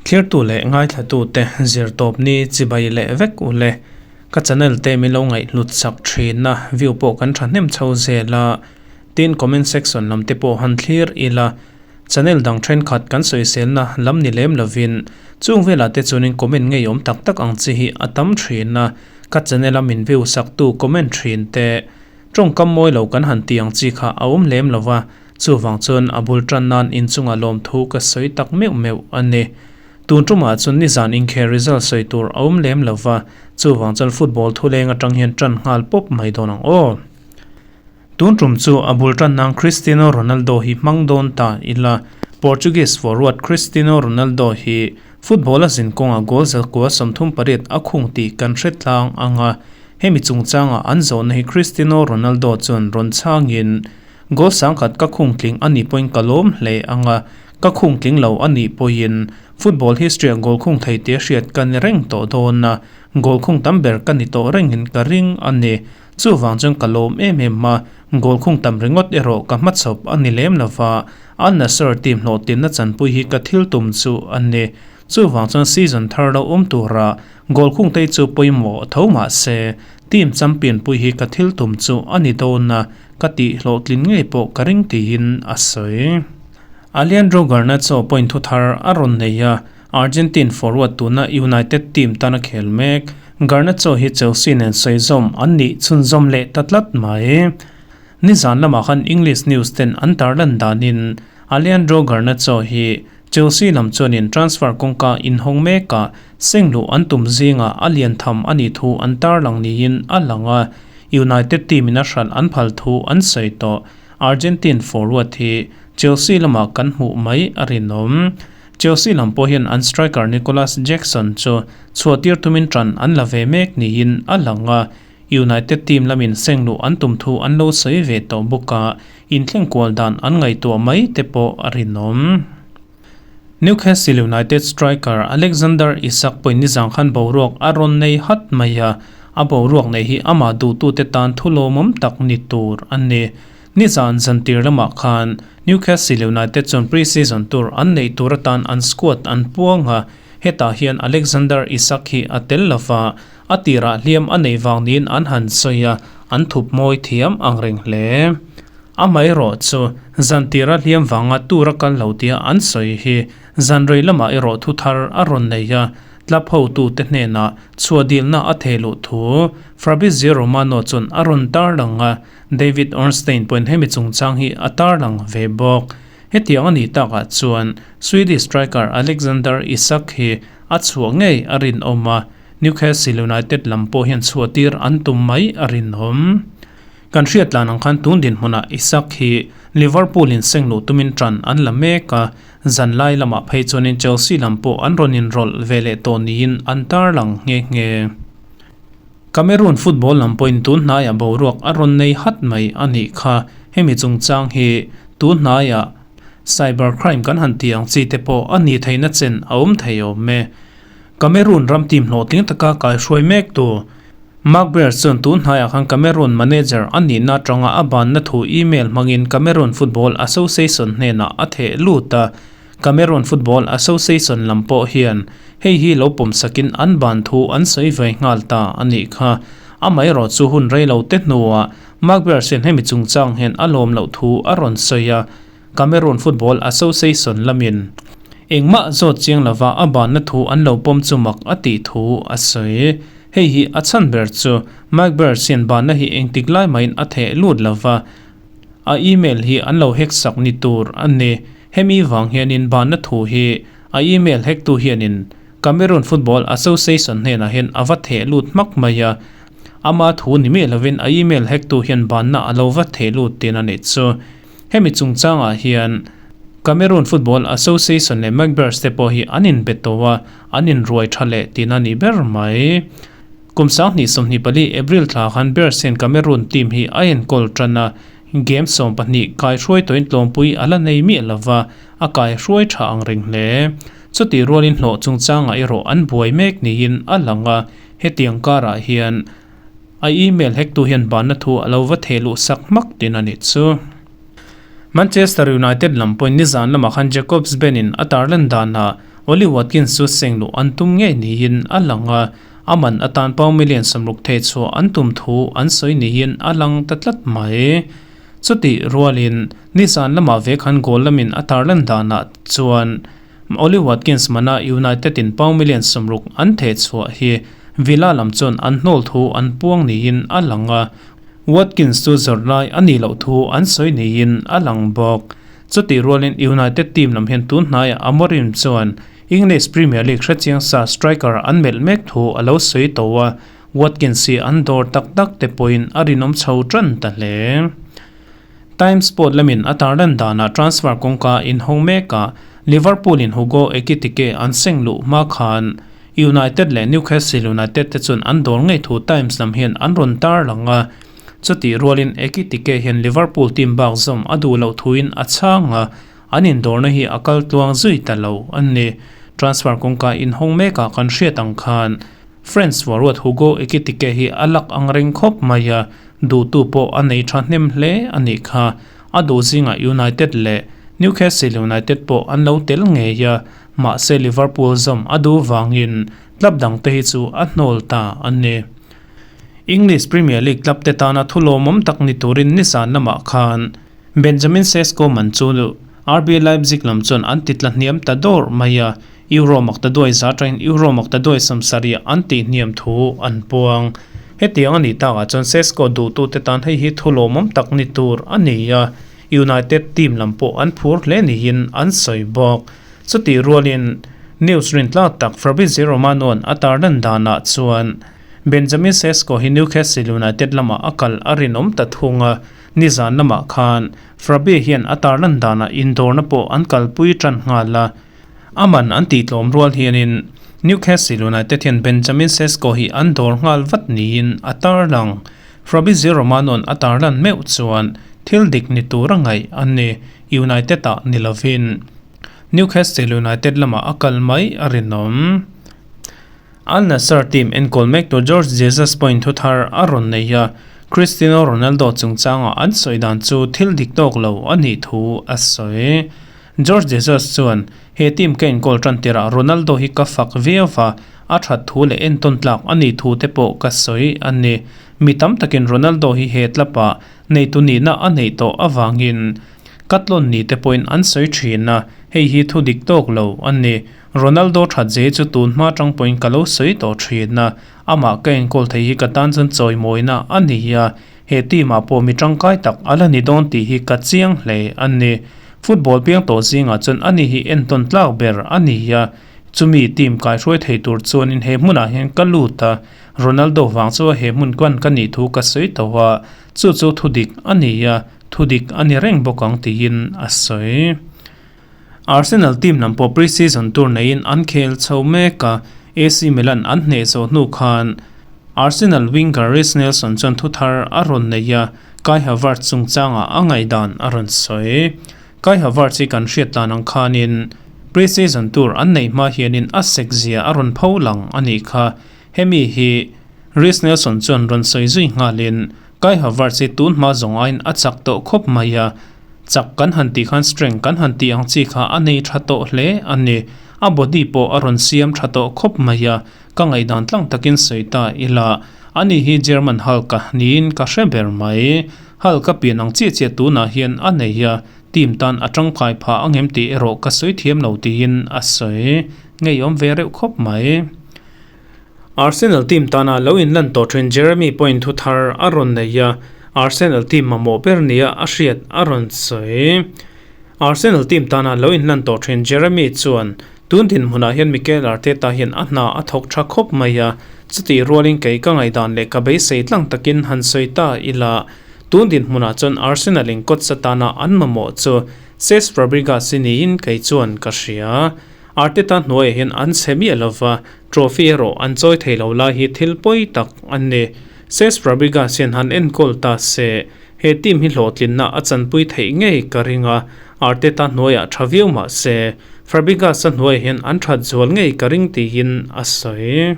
Thlirtu leh ngaithlatute zirtawp ni chibai leh vek u le. Ka channel te min lo ngaihhlut sak thin a, view pawh kan thahnem chho zel a. Tin comment section lam te pawh han thlir ila, channel dang thenkhat kan sawiselna lam ni lem lovin chung velah te chuanin comment ngeiawm tak tak ang chi hi a tam thin a, ka channel a min view saktu comment thin te tawngkam mawi lo kan han ti ang chi kha a awm lem lova. Chuvang chuan a bul tan nan inchunga lawmthu ka sawi tak meuh meuh a ni. Tun tumah chuan nizan inkhel result sawi tur a awm lem lo va, chuvang chuan football thuleng atang hian tan nghal pawp mai dawn ang aw. Tun tum chu a bul tan nan Cristiano Ronaldo hi hmang dawn ta ila, Portuguese forward Cristiano Ronaldo hi football a zin kawnga goal zakua 38 a khung tih kan hre tlang ang a, hemi chungchanga an zawhna hi Cristiano Ronaldo chuan rawn chhangin, Goal sangkhat ka khung tling a nih pawhin ka lawm hle ang a, ka khung tling lo a nih pawhin football history ah goal khung thei tia hriat ka ni reng tawh dawn a, goal khung tam ber ka ni tawh rengin ka ring a ni. Chuvang chuan ka lawm em em a, goal khung tam ringawt erawh ka hmachhawp a ni lem lova, Al Nassr team hlawhtlinna chanpui hi ka thil tum chu a ni. Chuvang chuan season thar lo awm tura goal khung te chu pawimawh tho mah se, team champion pui hi ka thil tum chu a ni dawn a, Ka tih hlawhtlin ngei pawh ka ring tiin a sawi. Alejandro Garnacho point thu thar a rawn nei a, Argentine forward tuna United team tan a khel mek. Garnacho hi Chelsea nen sawi zawm an nih chhunzawm leh ta tlat mai. Nizan lamah khan English news ten an tarlan danin Alejandro Garnacho hi Chelsea lam chuanin transfer kawngka inhawng mekah sengluh an tum zingah a lian tham a nih thu an tarlang niin a lang a. United team in a hralh an phal thu an sawi tawh. Argentine forward hi Chelsea lamah kan hmuh mai a rinawm. Chelsea lam pawh hian an striker Nicolas Jackson chu chhuahtir tumin tan an la ve mek niin a lang a, United team lamin sengluh an tum thu an lo sawi ve tawh bawk a, inthleng kual dan an ngaihtuah mai te pawh a rinawm. Newcastle United striker Alexander Isak pawhin nizang khan boruak a rawn nei hat mai a, a boruak neih hi amah duhtute tan thulawmawm tak ni tur a ni. Nizan zantir lamah khan Newcastle United chuan pre-season tur an neih tur atan an squad an puang a, hetah hian Alexander Isak hi a tel lova, a tirah hliam a neih vang niin an han sawi a, an thup mawi thiam ang reng hle. Amaherawh chu, zantira hliam vanga tur a kal lo tia an sawi hi zanrei lamah erawh thu thar a rawn nei a, club hotute hnenah chhuahdilna a theh luh thu Fabrizio Romano chuan a rawn tarlang a, David Ornstein pawhin hemi chungchang hi a tarlang ve bawk. Hetiang a nih takah chuan Swedish striker Alexander Isak hi a chhuah ngei a rinawm a, Newcastle United lam pawh hian chhuahtir an tum mai a rinawm. Kan hriat tlan ang khan tun dinhmunah Isak hi Liverpool in seng luh tumin tan an la mek a, zan lai lamah phei chuanin Chelsea lam pawh an rawn inrawlh ve leh tawh niin an tarlang nghe nghe. Cameroon football lam pawhin tun hnaiah boruak a rawn nei hat mai a nih kha, hemi chungchang hi tun hnaiah cyber crime kan han tih ang chi te pawh a nih theihna chen a awm thei awm e. Cameroon ram team hlawhtling taka kaihruai mek tu Mark Bears chuan tun hnaiah khan Cameroon manager a nihna atanga a banna thu email hmangin Cameroon Football Association hnenah a theh lut a, Cameroon Football Association lam pawh hian hei hi lo pawm sakin an ban thu an sawi ve nghal ta a nih kha. Amaherawh chu hun rei lo te hnuah Mark Bears hian hemi chungchang hian a lawm loh thu a rawn sawi a, Cameroon Football Association lamin engmah zawt chiang lova a banna thu an lo pawm chu mak a tih thu a sawi. Hei hi a chhan ber chu Mike Birch hian banna hi engtik lai mahin a theh lut lova, a email hi an lo hack sak ni tur a ni. Hemi vang hianin banna thu hi a email hack tu hianin Cameroon Football Association hnenah hian a va theh lut hmak mai a, ama thu ni miah lovin a email hack tu hian banna a lo va theh lut tin a nih chu. Hemi chungchangah hian Cameroon Football Association leh Macbeth te pawh hi an inbe tawh a, an inruai tha leh tihna a ni ber mai. Kum 2024 April thla khan Bears hian Cameroon team hi a enkawl tan a, game 12 kai hruai tawhin tlawmpui a la nei miah lova, a kai hruai tha ang reng hle. Chutih rualin hlawh chungchangah erawh an buai mek niin a lang a, hetiang karah hian A email hack tu hian banna thu a lo va theh luh sak hmak tin a nih chu. Manchester United lam pawhin nizan lamah khan Jacobs Ben-in a tarlan danah Ollie Watkins chu seng luh an tum ngei niin a lang a, a man atan pound million 60 thei chhuah an tum thu an sawi niin a lang ta tlat mai. Chutih rualin nizan lamah ve khan goal lamin a tarlan danah chuan Ollie Watkins mana United in pound million 60 an theh chhuah hi Villa lam chuan an hnawl thu an puang niin a lang a, Watkins chu zawrh lai a nih loh thu an sawi niin a lang bawk. Chutih rualin United team lam hian tun hnaiah Amorim chuan English Premier League hrechiang sa striker an melh mek thu a lo sawi tawh a, Watkins hi an dawr tak tak te pawhin a rinawm chho tan ta hle. Times Sport lamin a tarlan danah transfer kawngka inhawng mekah Liverpool in Hugo Ekitike an seng luh hma khan United leh Newcastle United te chuan an dawr ngei thu Times lam hian an rawn tarlang a, chutih rualin Ekitike hian Liverpool team bak zawm a duh loh thuin a chhang a, an indawrna hi a kal tluang zui ta lo a ni. Transfer kawngka inhawng mekah kan hriat ang khan French forward Hugo Ekitike hi a lak ang reng khawp mai a, duhtu pawh a nei thahnem hle a nih kha. A duh zingah United leh Newcastle United pawh an lo tel ngei a, Mahse Liverpool zawm a duh vangin club dangte hi chu a hnawl ta a ni. English Premier League club te tana thu lawmawm tak ni turin nizan lamah khan Benjamin Sesko man chu RB Leipzig lam chuan an ti tla hniam ta dawr mai a, Euro makta duai za atangin Euro makta duai 70 an tih hniam thu an puang. Hetiang a nih takah chuan Sesko duhtute tan hei hi thu lawmawm tak ni tur a ni a, United team lam pawh an phur hle niin an sawi bawk. Chutih rualin news rintlak tak Fabrizio Romano-a'n a tarlan danah chuan Benjamin Sesko hi Newcastle United lamah a kal a rinawm ta thung a, nizan lamah khan Fabi hian a tarlan danah indawrna pawh an kalpui tan nghal a. A man an tihtlawm rual hianin Newcastle United hian Benjamin Sesko hi an dawr nghal vat niin a tarlang. Fabrizio Romano-a'n a tarlan meuh chuan thil dik ni tur a ngaih a ni, United-ah ni lovin. Newcastle United lamah a kal mai a rinawm. Al Nassr team enkawl mektu Jorge Jesus pawhin thu thar a rawn nei a, Cristiano Ronaldo chungchanga an sawi dan chu thil dik tawk lo a nih thu a sawi. Jorge Jesus chuan, He team ka enkawl tan tirah Ronaldo hi ka fak viau va, a that thu leh entawn tlak a nih thu te pawh ka sawi a ni. Mi tam takin Ronaldo hi he club-ah neitu nihna a neih tawh avangin Ka tlawn ni te pawhin an sawi thin a, hei hi thu dik tawk lo a ni. Ronaldo that ze chu tun hma tang pawhin ka lo sawi tawh thin a, amah ka enkawl thei hi ka tan chuan chawimawina a ni a, he team ah pawh mi tangkai tak a la ni dawn tih hi ka chiang hle a ni. Football piang tawh zingah chuan ani hi entawn tlak ber a ni a, chumi team kaihruai thei tur chuanin he hmunah hian ka lut a, Ronaldo vang chu he hmun kuan ka nih thu ka sawi tawh a, chu chu thu dik a ni a. Thu dik a ni reng bawk ang tiin a sawi. Arsenal team lam pawh pre-season tour neiin an khel chho mek a, AC Milan an hneh zawh hnu khan Arsenal winger Reiss Nelson chuan thu thar a rawn nei a, Kai Havertz chungchangah a ngaihdan a rawn sawi. Kai Havertz hi kan hriat dan ang khanin pre-season tour an neih hma hianin a sek zia a rawn pho lang a nih kha. Hemi hi Reiss Nelson chuan rawn sawi zui nghalin Kai Havertz hi tun hma zawng aiin a chak tawh khawp mai a, chak kan han tih khan strength kan han tih ang chi kha a nei tha tawh hle a ni. A body pawh a rawn siam tha tawh khawp mai a, ka ngaihdan tlang takin sawi ta ila, ani hi German Hulk a niin ka hre ber mai. Hulk a pian ang chiah chiah tunah hian a nei a, team tan a tangkai phah angem tih erawh ka sawi thiam lo tiin a sawi ngeiawm ve reuh khawp mai. Arsenal team tana lo inlan tawh thin Jeremy pawhin thu thar a rawn nei a, Arsenal team mamawh ber nia a hriat a rawn sawi. Arsenal team tana lo inlan tawh thin Jeremy chuan, Tun dinhmunah hian Mikel Arteta hian a hna a thawk tha khawp mai a, chutih rualin kei ka ngaihdan leh ka beisei tlang takin han sawi ta ila, tun dinhmunah chuan Arsenal in kawtsa tana an mamawh chu Cesc Fabregas hi niin kei chuan ka hria. Arteta hnuaiah hian an chhe miah lova, trophy erawh an chawi thei lo lai hi thil pawi tak an ni. Cesc Fabregas hian han enkawl ta se, he team hi hlawhtlinna a chanpui theih ngei ka ring a, Arteta hnuaiah tha viau mah se, Fabregas-a hnuaiah hian an that zual ngei ka ring tiin a sawi.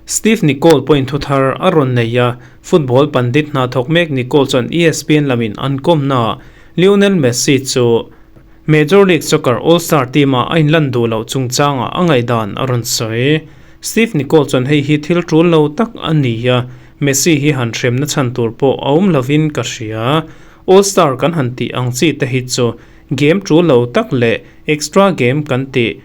Steve Nicol pawhin thu thar a rawn nei a, football pandit hna thawk mek Nicol chuan ESPN lamin an kawmnaah, Lionel Messi chu Major League Soccer All-Star team-ah a inlan duh loh chungchangah a ngaihdan a rawn sawi. Steve Nicol chuan hei hi thil tul lo tak a ni a, Messi hi han hremna chhan tur pawh a awm lovin ka hria. All-Star kan han tih ang chi te hi chu game tul lo tak leh extra game kan tih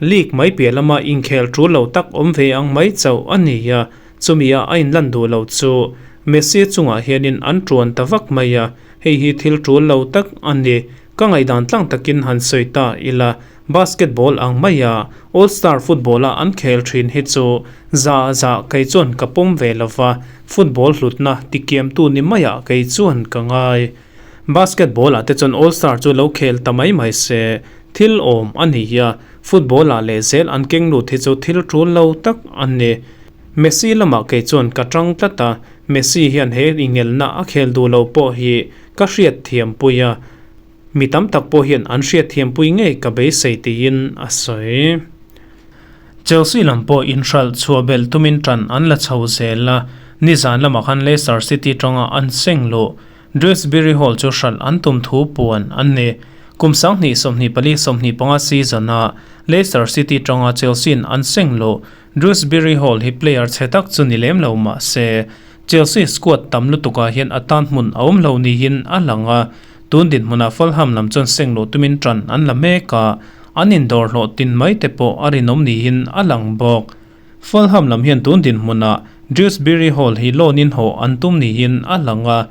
League mai piah lama inkhel tul lo tak awm ve ang mai chauh a ni a, chumi a a inlan duh lo chu Messi chungah hianin an tuan ta vak mai a, hei hi thil tul lo tak a ni. Ka ngaihdan tlang takin han sawi ta ila, basketball ang maia All Star football-a an khel thin hi chu za zah kei chuan ka pawm ve lo va, football hlutna tikiamtu ni maiah kei chuan ka ngai. Basketball-ah te chuan All Star chu lo khel ta mai mai se, thil awm a ni a, football-ah leh zel an keng lut hi chu thil tul lo tak a ni. Messi lamah kei chuan ka tang tlat a, Messi hian he ingelna a khel duh lo pawh hi ka hriat thiampui a, mi tam tak pawh hian an hriat thiampui ngei ka beisei tiin a sawi. Chelsea lam pawh inhralh chhuah belh tumin tan an la chho zel a, nizan lamah khan Leicester City tanga an seng luh. Dewsbury Hall chu hralh an tum thu puan an ni. Kum 2024 25 season-a Leicester City tanga Chelsea-in an seng luh Dewsbury Hall hi player chhe tak chu ni lem lo mah se, Chelsea squad tam lutukah hian a tan hmun a awm lo niin a lang a, tun dinhmunah Fulham lam chuan seng luh tumin tan an la mek a, an indawr hlawh tin mai te pawh a rinawm niin a lang bawk. Fulham lam hian tun dinhmunah Dewsbury Hall hi loan in haw an tum niin a lang a,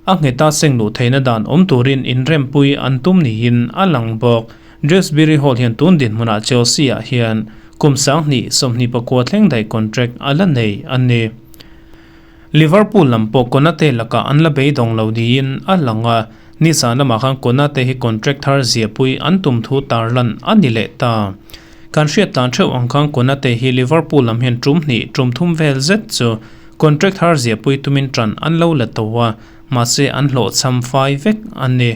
a ngheta seng luh theihna dan awm turin inrempui an tum niin a lang bawk. Dewsbury Hall hian tun dinhmunah Chelsea-ah hian kum 2029 thleng daih contract a la nei a ni. Liverpool lam pawh Konate lakah an la beidawng lo niin a lang a, nizan lamah khan Konate hi contract thar ziahpui an tum thu tarlan a ni leh ta. Kan hriat tlan theuh ang khan Konate hi Liverpool lam hian tum hnih tum thum vel zet chu contract thar ziahpui tumin tan an lo la to a, mahse an hlawhchham fai vek a ni.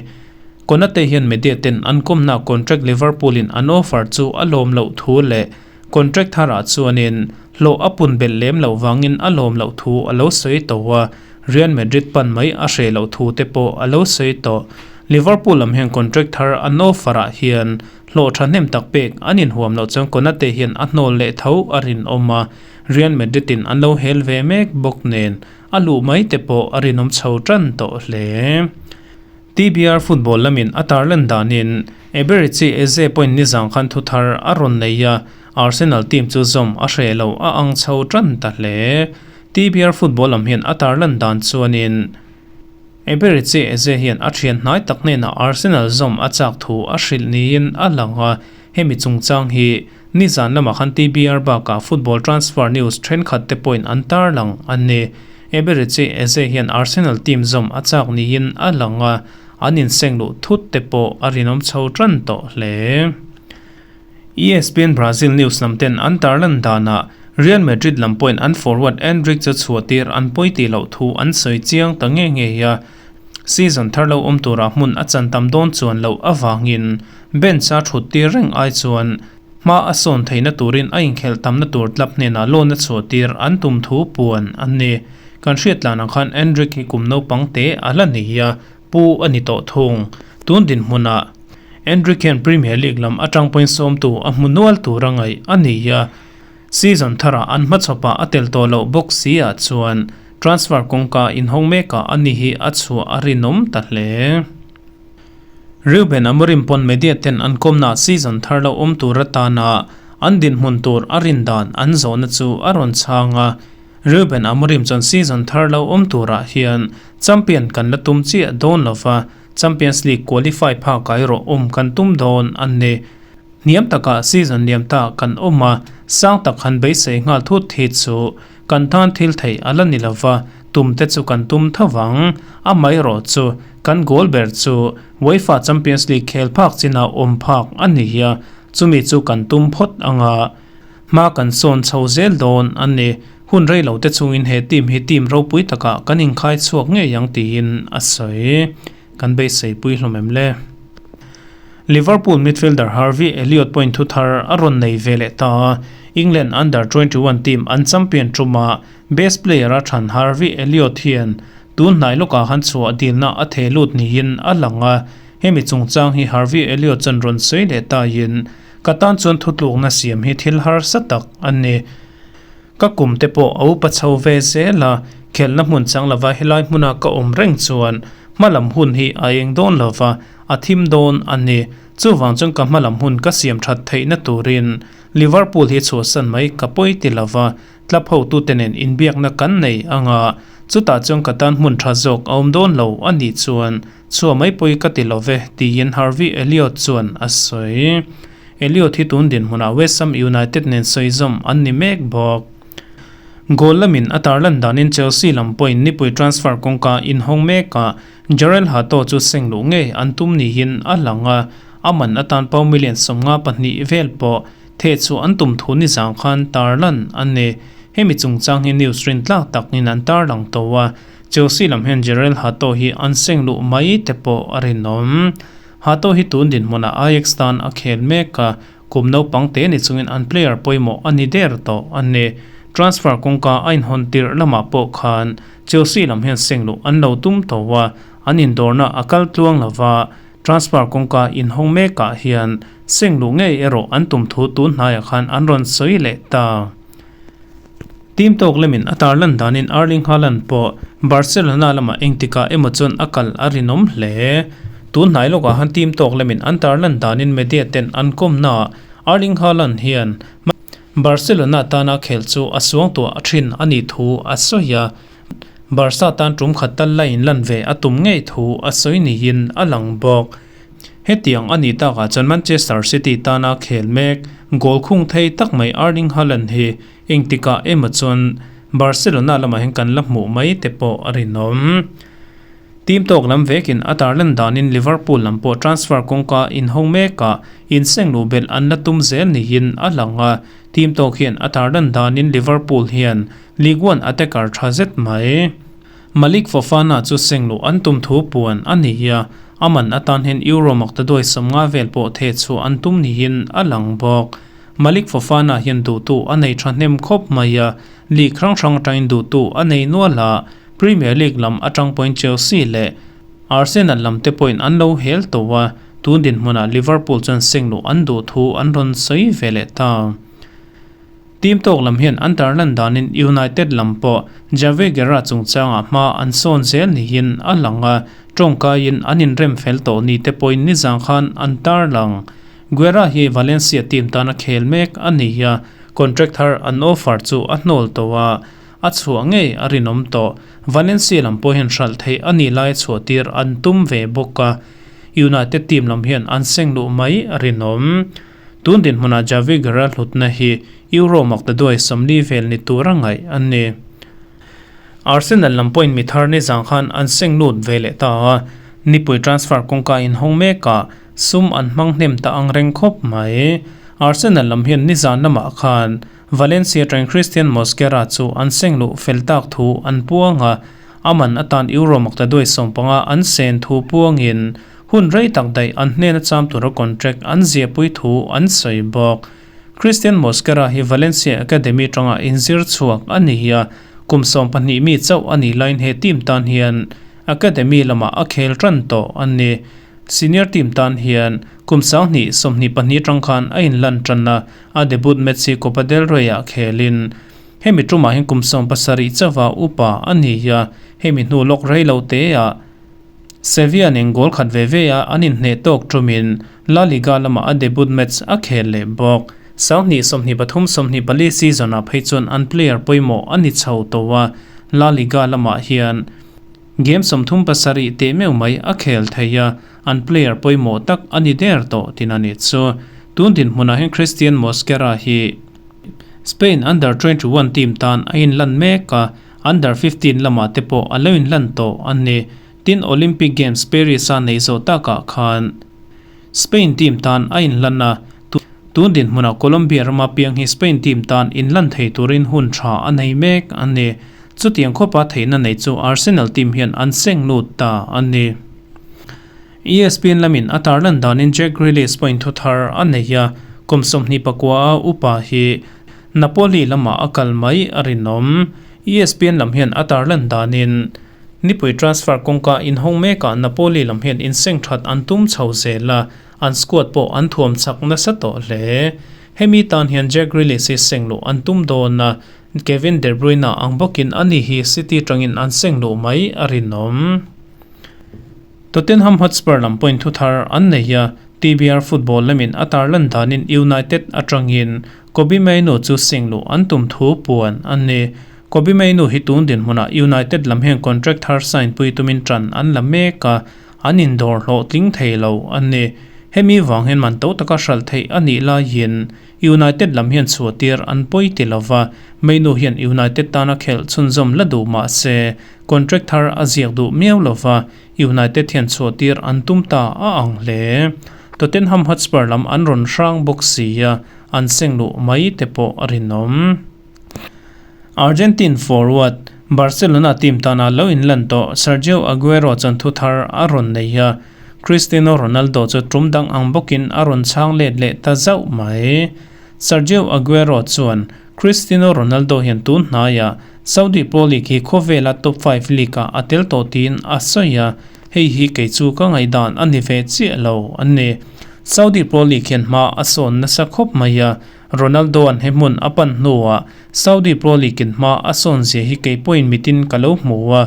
Konate hian media ten an kawmna contract Liverpool in an offer chu a lawm loh thu leh contract tharah chuanin hlawh a pun belh lem loh vangin a lawm loh thu a lo sawi to a, Real Madrid pan mai a hreh loh thu te pawh a lo sawi tawh. Liverpool lam hian contract thar an offer ah hian Hlawh thahnem tak pek an inhuam loh chuan Konate hian a hnawl leh tho a rinawm a, Real Madrid in an lo hel ve mek bawk nen a luh mai te pawh a rinawm chho tan tawh hle. TBR football lamin a tarlan danin Eberechi Eze pawhin nizang khan thu thar a rawn nei a, Arsenal team chu zawm a hreh lo a ang chho tan ta hle. TBR football lam hian a tarlan dan chuanin, Eberechi Eze hian a thian hnai tak hnenah Arsenal zawm a chak thu a hrilh niin a lang a, hemi chungchang hi nizan lamah khan TBR bakah football transfer news thenkhat te pawhin an tarlang a ni. Eberechi Eze hian Arsenal team zawm a chak niin a lang a, an inseng luh thut te pawh a rinawm chho tan tawh hle. ESPN Brazil news lam ten an tarlan danah Real Madrid lam pawhin an forward Endrick chu chhuah tir an pawi tih loh thu an sawi chiang ta nge ngei a, season thar lo awm turah hmun a chan tam dawn chuan loh avangin bench a thut tir reng ai chuan hma a sawn theihna turin a inkhelh tamna tur club hnenah loan a chhuah tir an tum thu puan an ni. Kan hriat tlan ang khan Endrick hi kum naupang te a la nei a, pu a ni tawh thung. Tun dinhmunah Endrick hian Premier League lam atang pawhin sawmtu a hmu nual tur a ngaih a ni a, season tharah an hmachhawpah a tel tawh loh bawk si ah chuan transfer kawngka inhawng mekah a ni hi a chhuah a rinawm ta hle. Reuben Amorim pawn media ten an kawmna season thar lo awm tur atana an dinhmun tur a rin dan an zawhna chu a rawn chhang a, Reuben Amorim chuan season thar lo awm turah hian champion kan la tum chiah dawn lova, Champions League qualify phak erawh awm kan tum dawn a ni. Hniam takah season liam ta kan awm a, sang tak han beisei nghal thut hi chu kan tan thil theih a la ni lova, tum te chu kan tum tho vang. Amaherawh chu kan goal ber chu UEFA Champions League khel phak chinah awm phak a ni a, chumi chu kan tum phawt anga. Hma kan sawn chho zel dawn a ni. Hun rei lo te chungin he team hi team ropui takah kan inkhai chhuak ngei ang tiin a sawi. Kan beisei pui hlawm em le? Liverpool midfielder Harvey Elliott pawhin thu thar a rawn nei ve leh ta a, England Under 21 team an champion ṭuma best player a ṭhan Harvey Elliott hian Tun hnai lawkah khan chhuah dilna a theh lut niin a lang a, hemi chungchang hi Harvey Elliott chuan rawn sawi leh taiin, Ka tan chuan thutlukna siam hi thil harsa tak a ni. Ka kum te pawh a upa chho ve zel a, khelhna hmun chang lova helai hmuna ka awm reng chuan hmalam hun hi a eng dawn lova, a thim dawn a ni. Chuvang chuan ka hmalam hun ka siam that theihna turin Liverpool hi chhuahsan mai ka pawi ti lova, club hotute nen inbiakna kan nei ang a, chutah chuan ka tan hmun tha zawk a awm dawn lo a nih chuan chhuah mai pawi ka ti love tiin Harvey Elliott chuan a sawi. Elliott hi tun dinhmunah West Ham United nen sawizawm an ni mek bawk. Goal lamin a tarlan danin Chelsea lam pawhin nipui transfer kawngka inhawng mekah Jorrel Hato chu seng luh ngei an tum niin a lang a, a man atan pau million 52 vel pawh theh chu an tum thu nizang khan tarlan a ni. Hemi chungchang hi news rintlak takin an tarlang tawh a, Chelsea lam hian Jorrel Hato hi an seng luh mai te pawh a rinawm. Hato hi tun dinhmunah Ajax tan a khel mek a, kum naupang te ni chungin an player pawimawh a ni der tawh a ni. Transfer kawngka a inhawn tirh lamah pawh khan Chelsea lam hian seng luh an lo tum tawh a, an indawrna a kal tluang lo va, transfer kawngka inhawng mekah hian seng luh ngei erawh an tum thu tun hnaiah khan an rawn sawi leh ta. Team tawk lemin a tarlan danin Erling Haaland pawh Barcelona lamah engtikah emaw chuan a kal a rinawm hle. Tun hnai lawkah han team tawk lemin an tarlan danin media ten an kawmnaah Erling Haaland hian Barcelona tana khelh chu a suangtuah thin a nih thu a sawi a, Barca tan tum khat tal la inlan ve a tum ngei thu a sawi niin a lang bawk. Hetiang a nih takah chuan Manchester City tana khel mek goal khung thei tak mai Erling Haaland hi engtikah emaw chuan Barcelona lamah hian kan la hmuh mai te pawh a rinawm. Team tawk lam vekin a tarlan danin Liverpool lam pawh transfer kawngka inhawng mekah inseng luh belh an la tum zel niin a lang a, team tawk hian a tarlan danin Liverpool hian League One attacker tha zet mai Malik Fofana chu seng luh an tum thu puan a ni a, a man atan hian Euro maktaduai 50 vel pawh theh chhuah an tum niin a lang bawk. Malik Fofana hian duhtu a nei thahnem khawp mai a, league hrang hrang atangin duhtu a nei nual a, Premier League lam atang pawhin Chelsea leh Arsenal lam te pawhin an lo hel tawh a, tun dinhmunah Liverpool chuan seng luh an duh thu an rawn sawi ve leh ta. Team tawk lam hian an tarlan danin United lam pawh Javi Guerra chungchangah hma an sawn zel niin a lang a, tawngkaiin an inrem fel tawh ni te pawhin nizang khan an tarlang. Guerra hi Valencia team tana khel mek a ni a, contract thar an offer chu a hnawl tawh a, a chhuah ngei a rinawm tawh. Valencia lam pawh hian hralh theih a nih laia chhuah tir an tum ve bawk a, United team lam hian an seng luh mai a rinawm. Tun dinhmunah Javi Guerra hlutna hi Euro maktaduai 40 vel ni tura ngaih a ni. Arsenal lam pawhin mi thar nizang khan an seng lut ve leh ta a, nipui transfer kawngka inhawng mekah sum an hmang hnem ta ang reng khawp mai. Arsenal lam hian nizan lamah khan Valencia atangin Christian Mosquera chu an seng luh fel tak thu an puang a, a man atan Euro maktaduai 15 an sen thu puangin Hun rei tak daih an hnena cham tura contract an ziahpui thu an sawi bawk. Christian Mosquera hi Valencia Academy tanga inzir chhuak a ni a, kum 12 mi chauh a nih laiin he team tan hian Academy lamah a khel tan tawh a ni. Senior team tan hian kum 2022 tang khan a inlan tan a, a debut match hi Copa del Rey-ah khelin hemi tumah hian kum 17 chauha upa a ni a, hemi hnu lawk rei lo teah Sevilla nen goal khat ve ve a an inhneh tawk tumin La Liga lamah a debut match a khel leh bawk. 2023 24 season-ah phei chuan an player pawimawh a ni chho tawh a, La Liga lamah hian game 37 teh meuh mai a khel thei a, an player pawimawh tak a ni der tawh tin a ni chu. Tun dinhmunah hian Christian Mosquera hi Spain Under 21 team tan a inlan mek a, Under 15 lamah te pawh a lo inlan tawh a ni. Tin, Olympic Games Paris-a neih zawh takah khan Spain team tan a inlan a, tun dinhmunah Colombia rama piang hi Spain team tan inlan thei turin hun tha a nei mek a ni. Chutiang khawpa theihna nei chu Arsenal team hian an seng lut ta a ni. ESPN lamin a tarlan danin Jack Grealish pawhin thu thar a nei a, kum 29 a upa hi Napoli lamah a kal mai a rinawm. ESPN lam hian a tarlan danin Nipui transfer kawngka inhawng mekah Napoli lam hian inseng that an tum chho zel a, an squad pawh an thuam chak nasa tawh hle. Hemi tan hian Jack Grealish hi seng luh an tum dawn a, Kevin De Bruyne ang bawkin ani hi City tangin an seng luh mai a rinawm. Tottenham Hotspur lam pawhin thu thar an nei a, TBR football lamin a tarlan danin United atangin Kobbie Mainoo chu seng luh an tum thu puan a ni. Kobbie Mainoo hi tun dinhmunah United lam hian contract thar sign pui tumin tan an la mek a, an indawr hlawhtling thei lo a ni. Hemi vang hian man to taka hralh theih a nih laiin United lam hian chhuahtir an pawi ti lova, Mainoo hian United tana khelh chhunzawm la duh mah se, Contract thar a ziak duh miau lova, United hian chhuahtir an tum ta a ang hle. Tottenham Hotspur lam an rawn hrang bawk si a, an seng luh mai te pawh a rinawm. Argentine forward, Barcelona team tana lo inlan tawh Sergio Aguero chuan thu thar a rawn nei a, Cristiano Ronaldo chu tum dang ang bawkin a rawn chhang let leh ta zauh mai. Sergio Aguero chuan Cristiano Ronaldo hian tun hnaiah Saudi Pro League hi khawvela top five league ah a tel tawh tiin a sawi a, hei hi kei chu ka ngaihdan a ni ve chiah lo a ni. Saudi Pro League hian hma a sawn nasa khawp mai a, Ronaldo an he hmun a pan hnuah Saudi Pro League in hma a sawn zia hi kei pawhin mitin ka lo hmu a,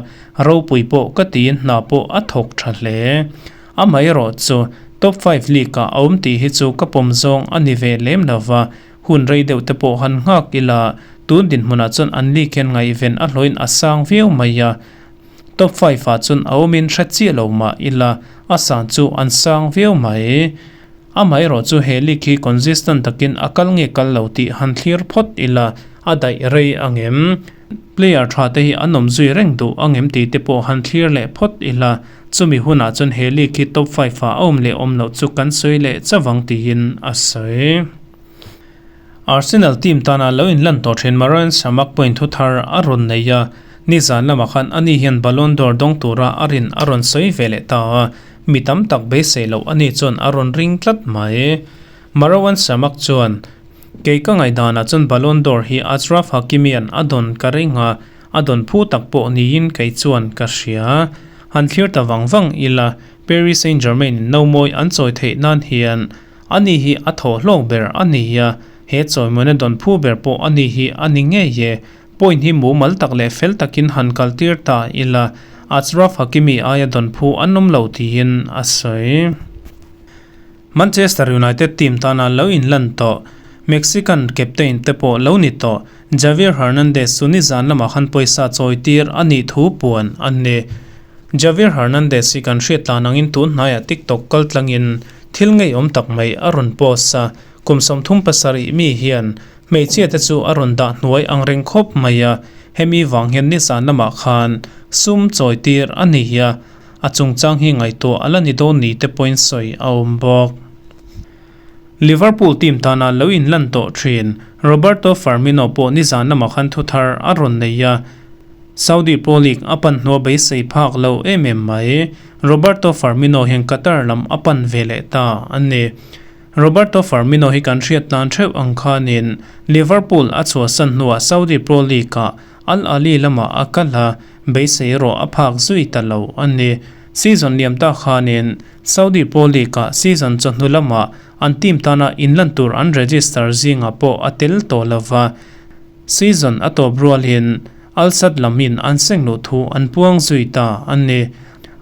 ropui pawh ka tiin hna pawh a thawk tha hle. Amaherawh chu top five league ah a awm tih hi chu ka pawm zawng a ni ve lem lova, Hun rei deuh te pawh han nghak ila, tun dinhmunah chuan an league hian ngaihven a hlawhin a sang viau mai a. Top five ah chuan a awmin hre chiah lo mah ila, a san chu an sang viau mai. Amaherawh chu he league hi consistent takin a kal nge kal lo tih han thlir phawt ila, a daih rei angem? Player tha te hi an awm zui reng duh angem tih te pawh han thlir leh phawt ila, chumi hunah chuan he league hi top five ah a awm leh awm loh chu kan sawi leh chavang tiin a sawi. Arsenal team tana lo inlan tawh thin Marouane Chamakh pawhin thu thar a rawn nei a, nizan lamah khan ani hian Ballon d'Or dawng tura a rin a rawn sawi ve leh ta a, mi tam tak beisei loh ani chuan a rawn ring tlat mai. Marouane Chamakh chuan, Kei ka ngaihdanah chuan Ballon d'Or hi Achraf Hakimi-a'n a dawn ka ring a, a dawn phu tak pawh niin kei chuan ka hria. Han thlir ta vang vang ila, Paris Saint-Germain-in nomawi an chawi theih nan hian Ani hi a thawh hlawk ber a ni a, he chawimawina dawn phu ber pawh ani hi a ni ngei e. Point hi mumal tak leh fel takin han kaltir ta ila, Achraf Hakimi aia dawn phu an awm lo tiin a sawi. Manchester United team tana lo inlan tawh, Mexican captain te pawh lo ni tawh, Javier Hernandez chu nizan lamah khan pawisa chawitir a nih thu puan a ni. Javier Hernandez hi kan hriat tlan angin tun hnaiah TikTok kaltlangin Thil ngeiawm tak mai a rawn post a, kum 37 mi hian hmeichhia te chu a rawn dah hnuai ang reng khawp mai a, hemi vang hian nizan lamah khan sum chawi tir a ni a, a chungchang hi ngaihtuah a la ni dawn ni te pawhin sawi a awm bawk. Liverpool team tana lo inlan tawh thin Roberto Firmino pawh nizan lamah khan thu thar a rawn nei a, Saudi Pro League a pan hnua beisei phak lo em em mai. Roberto Firmino hian Qatar lam a pan ve leh ta a ni. Roberto Firmino hi kan hriat tlan theuh ang khanin Liverpool a chhuahsan hnuah Saudi Pro League-ah Al Ahly lamah a kal a, beisei erawh a phak zui ta lo a ni. Season liam ta khanin Saudi Pro League-ah season chawhnu lamah an team tana inlan tur an register zingah pawh a tel tawh lova. Season a tawp rualin Al Sadd lamin an seng luh thu an puang zui ta a ni.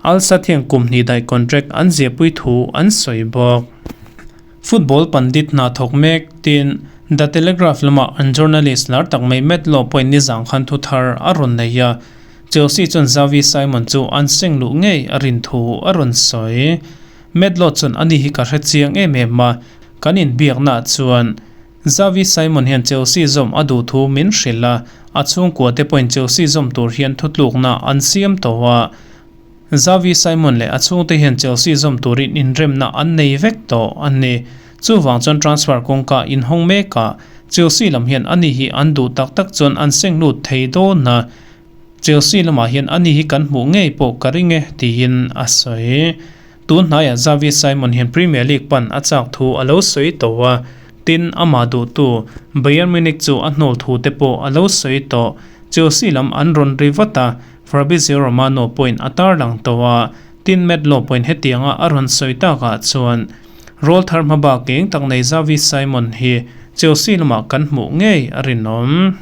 Al Sadd hian kum hnih daih contract an ziahpui thu an sawi bawk. Football pandit hna thawk mek tin The Telegraph lamah an journalist lar tak mai Matt Law pawhin nizang khan thu thar a rawn nei a, Chelsea chuan Xavi Simon chu an seng luh ngei a rin thu a rawn sawi. Matt Law chuan ani hi ka hre chiang em em a, kan inbiaknaah chuan Xavi Simon hian Chelsea zawm a duh thu min hrilh a, a chhungkua te pawhin Chelsea zawm tur hian thutlukna an siam tawh a. Xavi Simon leh a chhungte hian Chelsea zawm turin inremna an nei vek tawh a ni. Chuvang chuan transfer kawngka inhawng mekah Chelsea lam hian ani hi an duh tak tak chuan an seng lut thei dawn a, Chelsea lamah hian ani hi kan hmuh ngei pawh ka ring e, tiin a sawi. Tun hnaiah Xavi Simon hian Premier League pan a chak thu a lo sawi tawh a, tin amah duhtu Bayern Munich chu a hnawl thu te pawh a lo sawi tawh. Chelsea lam an rawn ri vat a, Fabrizio Romano pawhin a tarlang tawh a, tin Matt Law pawhin hetianga a rawn sawi takah chuan rawl thar hmabak eng tak nei Xavi Simon hi Chelsea lamah kan hmuh ngei a rinawm.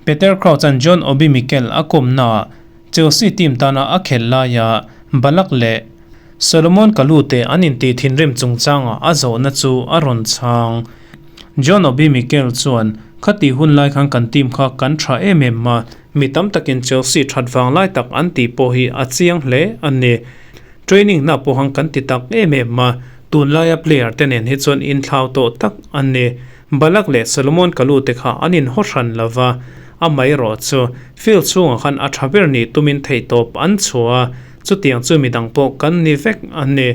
Peter Crouch-a'n John Obi Mikel a kawmnaah Chelsea team tana a khelh laia Ballack leh Solomon Kalou te an intih thinrim chungchangah a zawhna chu a rawn chhang. John Obi Mikel chuan, Khati hun lai khan kan team kha kan tha em em a, mi tam takin Chelsea that vang lai tak an tih pawh hi a chiang hle a ni. Training na pawh han kan ti tak em em a, tunlaia player te nen hi chuan inthlau tawh tak a ni. Ballack leh Solomon Kalou te kha an inhaw hran lo va, amaherawh chu field chhungah khan a tha ber nih tumin theihtawp an chhuah a, chutiang chu midang pawh kan ni vek a ni.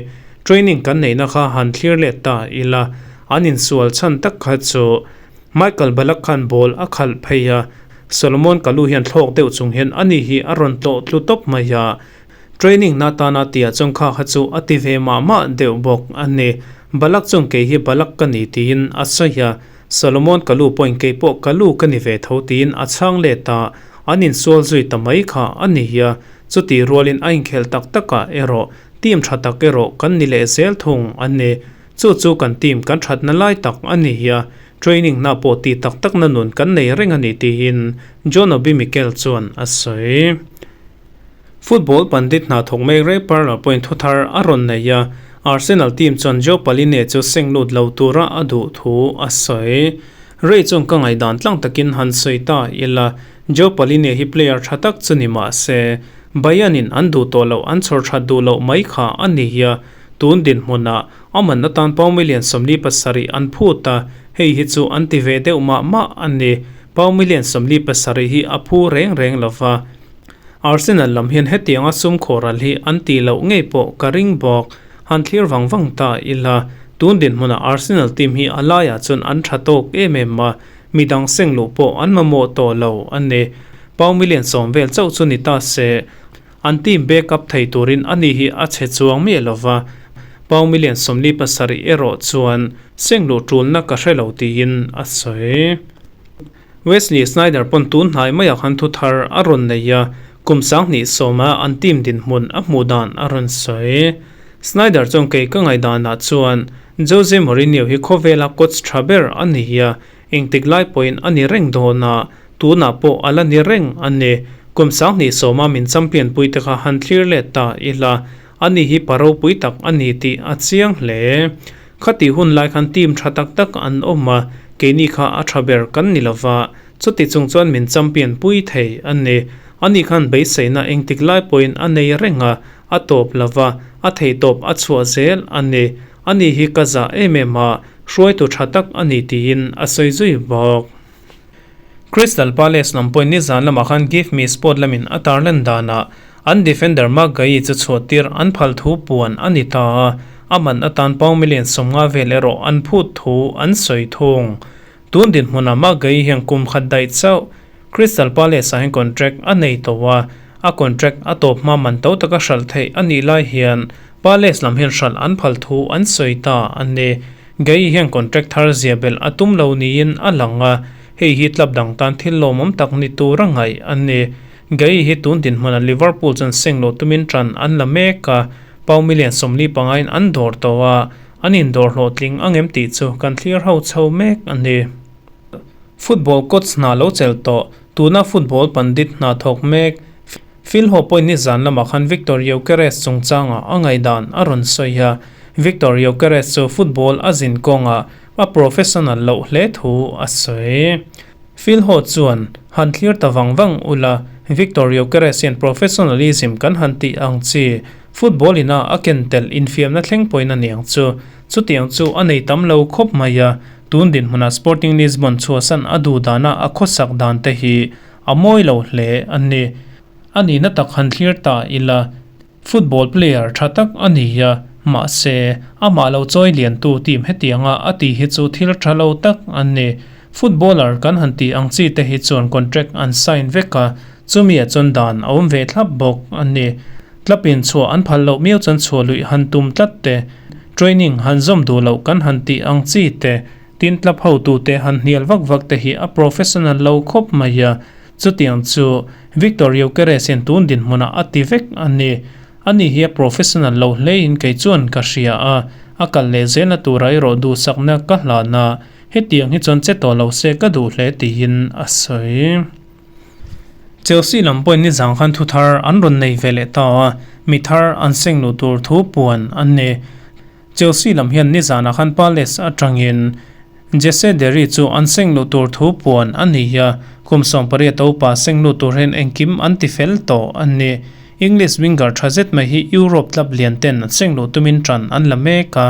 Training kan neihna kha han thlir let ta ila, an insual chhan tak kha chu Michael Ballack khan ball a khalh phei a, Solomon Kalou hian thlawk deuh chung hian ani hi a rawn tlawh tlu tawp mai a, Training na tana tia chuan kha kha chu a ti ve mah mah deuh bawk a ni. Balak chuan kei hi Balak ka ni tiin a sawi a, Solomon ka lu pawhin kei pawh ka lu ka ni ve tho tiin a chhang let a, an insual zui ta mai kha a ni a, chutih rualin a inkhelh tak takah erawh team tha tak erawh kan ni leh zel thung a ni. Chu chu kan team kan thatna lai tak a ni a, training na pawh ti tak takna nun kan nei reng a ni tiin John Obi Mikel chuan a sawi. Football pandit hna thawk mek Ray Parlour pawhin thuthar a rawn nei a, Arsenal team chuan Joe Pallinet chu seng lut lo tura a duh thu a sawi. Ray chuan ka ngaihdan tlang takin han sawi ta ila, Joe Pallinet hi player tha tak chu ni mah se, Bayern in an duh tawh loh an chhawr that duh loh mai kha a ni a, tun dinhmunah a man atan pound million 47 an phut a, hei hi chu an ti ve deuh mah mah a ni. Pound million 47 hi a phu reng reng lo va. Arsenal lam hian hetianga sum khawhral hi an tih loh ngei pawh ka ring bawk. Han thlir vang vang ta ila, tun dinhmunah Arsenal team hi a laiah chuan an tha tawk em em a, midang seng luh pawh an mamawh tawh lo a ni. Pau million 10 vel chauh chu ni ta se, an team back up thei turin ani hi a chhe chuang miah lo va, pau million 47 erawh chuan seng luh tulna ka hre lo tiin a sawi. Wesley Sneijder pawn tun hnai maiah khan thu thar a rawn nei a, kum 2010 a an team dinhmun a hmuh dan a rawn sawi. Sneijder chuan kei ka ngaihdanah chuan Jose Mourinho hi khawvela coach tha ber a ni a, engtik lai pawhin a ni reng dawn a, tunah pawh a la ni reng a ni. Kum 2010 a min champion pui te kha han thlir let ta ila, ani hi pa ropui tak a ni tih a chiang hle. Khati hun lai khan team tha tak tak an awm a, keini kha a tha ber kan ni lova, chuti chung chuan min champion pui thei a ni. Ani khan beiseina engtik lai pawhin a nei reng a, a tawp lova, a theihtawp a chhuah zel a ni. Ani hi ka zah em em a, hruaitu tha tak a ni tiin a sawi zui bawk. Crystal Palace lam pawhin nizan lamah khan Give Me Sport lamin a tarlan danah an defender Marc Guehi chu chhuahtir an phal thu puan a ni ta a, a man atan pound million 50 vel erawh an phut thu an sawi thung. Tun dinhmunah Marc Guehi hian kum khat daih chauh Crystal Palace ah hian contract a nei tawh a, a contract a tawp hma man to taka hralh theih a nih lai hian Palace lam hian hralh an phal thu an sawi ta a ni. Gay hian contract thar zia belh a tum lo niin a lang a, hei hi club dang tan thil lawmawm tak ni tur a ngaih a ni. Gay hi tun dinhmunah Liverpool chuan seng loh tumin tan an la mek a, pound million 45 in an dawr tawh a, an indawr hlawhtling angem tih chu kan thlir ho chho mek a ni. Football coach hna lo chelh tawh, tuna football pandit hna thawk mek, Phil Ho pawhin nizan lamah khan Viktor Gyokeres chungchangah a ngaihdan a rawn sawi a, Viktor Gyokeres chu football a zin kawngah a professional loh hle thu a sawi. Phil Ho chuan, Han thlir ta vang vang ula, Viktor Gyokeres hian professionalism kan han tih ang chi, football ina a ken telh infiamna thleng pawhin a niang chu. Chutiang chu a nei tam lo khawp mai a, tun dinhmunah Sporting Lisbon chhuahsan a duh dana a khawsak dan te hi A mawi lo hle a ni. A nihna tak han thlir ta ila, football player tha tak a ni a, mahse, amah lo chawi liantu team hetianga a tih hi chu thil tha lo tak a ni. Footballer kan han tih ang chi te hi chuan contract an sign vek a, chumi ah chuan dan a awm ve thlap bawk a ni. Club in chhuah an phal loh miau chuan chhuah luih han tum tlat te, training han zawm duh loh kan han tih ang chi te, Tin club hotute han hnial vak vak te hi a professional lo khawp mai a, Chutiang chu Viktor Gyokeres hian tun dinhmunah a ti vek a ni. Ani hi a professional lo hlein kei chuan ka hria a, a kal leh zelna tura erawh duhsakna ka hlan a, hetiang hi chuan che tawh lo se ka duh hle tiin a sawi. Chelsea lam pawhin nizang khan thu thar an rawn nei ve leh ta a, mi thar an seng luh tur thu puan an ni. Chelsea lam hian nizanah khan Palace atangin Jesse Derry chu an seng luh tur thu puan a ni a, kum 18 upa seng lut tur hian engkim an ti fel tawh a ni. English winger tha zet mai hi Europe club lian ten an seng luh tumin tan an la mek a,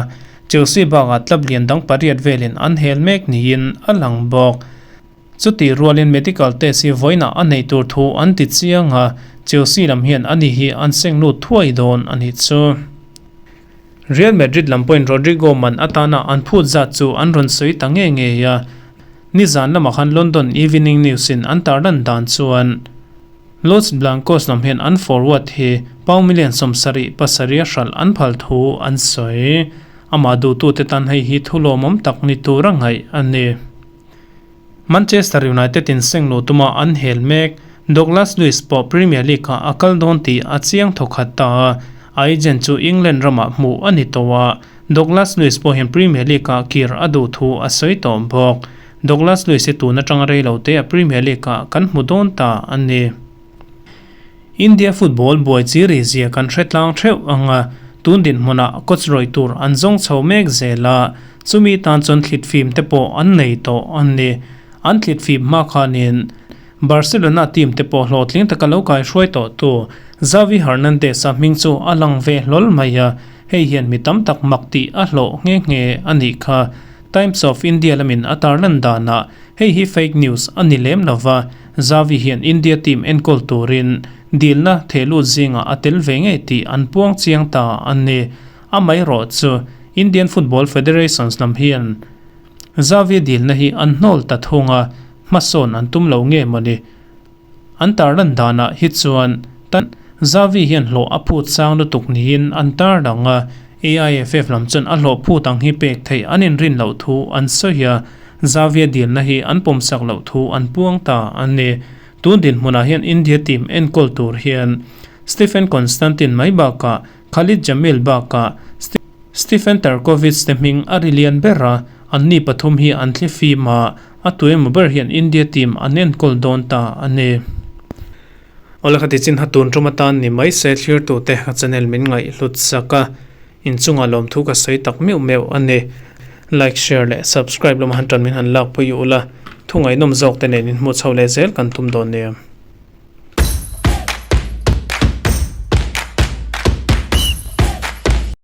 Chelsea bakah club lian dang pariat velin an hel mek niin a lang bawk. Chutih rualin medical test hi vawiinah a neih tur thu an ti chiang a, Chelsea lam hian ani hi an seng lut thuai dawn a nih chu. Real Madrid lam pawhin Rodrygo man atana an phut zat chu an rawn sawi ta ngei ngei a, nizan lamah khan London Evening News in an tarlan dan chuan Los Blancos lam hian an forward hi pound million 77 a hralh an phal thu an sawi. Amah duhtute tan hei hi thu lawmawm tak ni tura ngaih a ni. Manchester United in seng luh tuma an hel mek. Douglas Luiz pawh Premier League ah a kal dawn tih a chiang thawkhat ta a, a agent chu England ramah hmuh a ni tawh a, Douglas Luiz pawh hian Premier League ah kir a duh thu a sawi tawh bawk. Douglas Luiz hi tun atanga rei lo te a Premier League ah kan hmu dawn ta a ni. India football buai chi ri zia kan hre tlang theuh ang a, tun dinhmunah coach rawih tur an zawng chho mek zel a, chumi tan chuan thlit fim te pawh an nei tawh a ni. An thlit fim hma khanin Barcelona team te pawh hlawhtling taka lo kaihruai tawh tu Xavi Hernandez-a hming chu a lang ve hlawl mai a, hei hian mi tam tak mak tih a hlawh nghe nghe a nih kha. Times of India lamin a tarlan danah Hei hi fake news a ni lem lova, Xavi hian India team enkawl turin dilna thehlut zingah a tel ve ngei tih an puang chiang ta a ni. Amaherawh chu Indian Football Federations lam hian Xavi dilna hi an hnawl ta thung a, hmasawn an tum lo nge mawni? An tarlan danah hi chuan tan Xavi hian hlawh a phut sang lutuk niin an tarlang a, AIFF lam chuan a hlawh phut ang hi pek theih an inrin loh thu an sawi a, Xavi-a dilna hi an pawmsak loh thu an puang ta a ni. Tun dinhmunah hian India team enkawl tur hian Stephen Constantine mai bakah Khalid Jamil bakah Stephen Tarkovic te hming a ri lian ber a, anni pathum hi an thli fim a, A tu emaw ber hian India team an enkawl dawn ta a ni. Awle kha tichin ha tun tum atan ni mai se thlirtute a channel min ngaih hlut sak a, inchungah lawmthu ka sawi tak meuh meuh a ni. Like, share leh subscribe lama han tan min han lak pui ula, thu ngaihnawm zawk te nen inhmuh chho leh zel kan tum dawn nia.